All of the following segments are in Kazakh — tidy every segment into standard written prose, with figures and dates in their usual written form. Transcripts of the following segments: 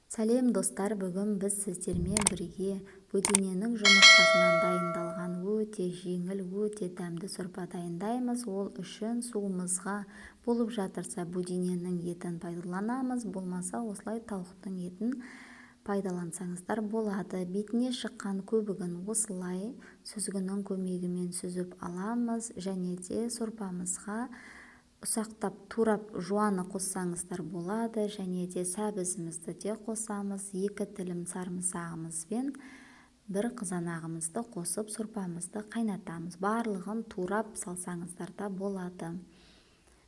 Сәлем, достар! Бүгін біз сіздермен бірге бөдененің жұмыртқасынан дайындалған өте жеңіл, өте дәмді сорпа дайындаймыз. Ол үшін суымызға болып жатырса, бөдененің етін пайдаланамыз, болмаса осылай тауықтың етін пайдалансаңыздар болады. Бетіне шыққан көбігін осылай сүзгінің көмегімен сүзіп аламыз және де сорпамызға ұсақтап турап жуаны қоссаңыздар болады және де сәбізімізді де қосамыз. 2 тілім сарымсағымыз бен 1 қызанағымызды қосып, сорпамызды қайнатамыз. Барлығын турап салсаңыздар да болады.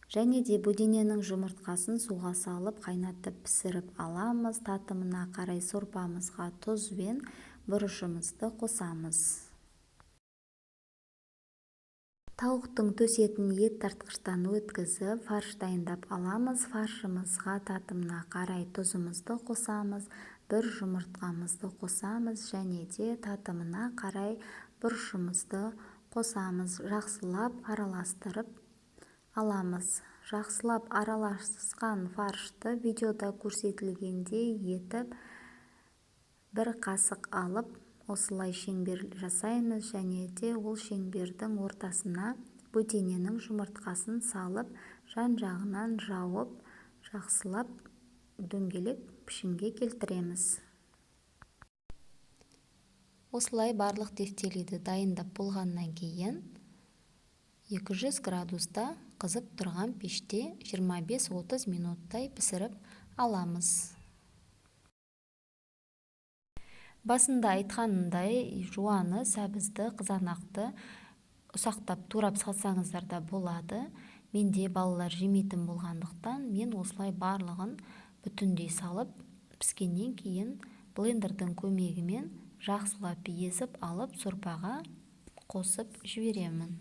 Және де бөдененің жұмыртқасын суға салып, қайнатып, пісіріп аламыз. Татымына қарай сорпамызға тұз бен бұрышымызды қосамыз. Тауықтың төс етін ет тартқыштан өткізіп, фарш дайындап аламыз. Фаршымызға татымына қарай тұзымызды қосамыз, 1 жұмыртқамызды қосамыз және де татымына қарай бұрышымызды қосамыз. Жақсылап араластырып аламыз. Жақсылап араласқан фаршты видеода көрсетілгендей етіп 1 қасық алып, осылай шеңбер жасаймыз және де ол шеңбердің ортасына бөдененің жұмыртқасын салып, жан-жағынан жауып, жақсылап дөңгелек пішінге келтіреміз. Осылай барлық тефтелиді дайындап болғаннан кейін 200 градуста қызып тұрған пеште 25-30 минуттай пісіріп аламыз. Басында айтқанымдай, жуаны, сәбізді, қызанақты ұсақтап турап салсаңыздар да болады. Менде балалар жемейтін болғандықтан, мен осылай барлығын бүтіндей салып, піскеннен кейін блендердің көмегімен жақсылап езіп алып, сорпаға қосып жіберемін.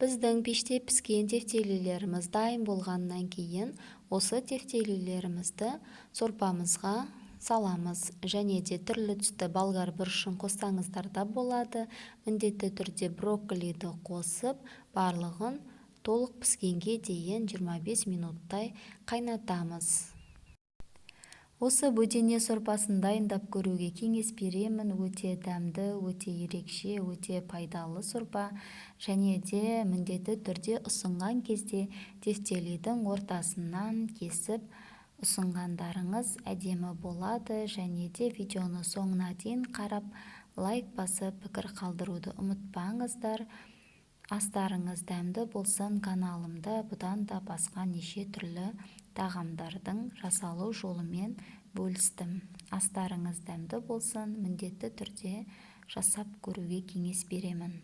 Біздің пеште піскен тефтелилеріміз дайын болғаннан кейін осы тефтелилерімізді сорпамызға саламыз. Және де түрлі түсті болгар бұрышын қоссаңыздар да болады. Міндетті түрде брокколиді қосып, барлығын толық піскенге дейін 25 минуттай қайнатамыз. Осы бөдене сорпасын дайындап көруге кеңес беремін. Өте дәмді, өте ерекше, өте пайдалы сорпа. Және де міндетті түрде ұсынған кезде тефтелидің ортасынан кесіп ұсынғандарыңыз әдемі болады. Және де видеоны соңына дейін қарап, лайк басып, пікір қалдыруды ұмытпаңыздар. Астарыңыз дәмді болсын. Каналымда бұдан да басқа неше түрлі тағамдардың жасалу жолымен бөлістім. Астарыңыз дәмді болсын, міндетті түрде жасап көруге кеңес беремін.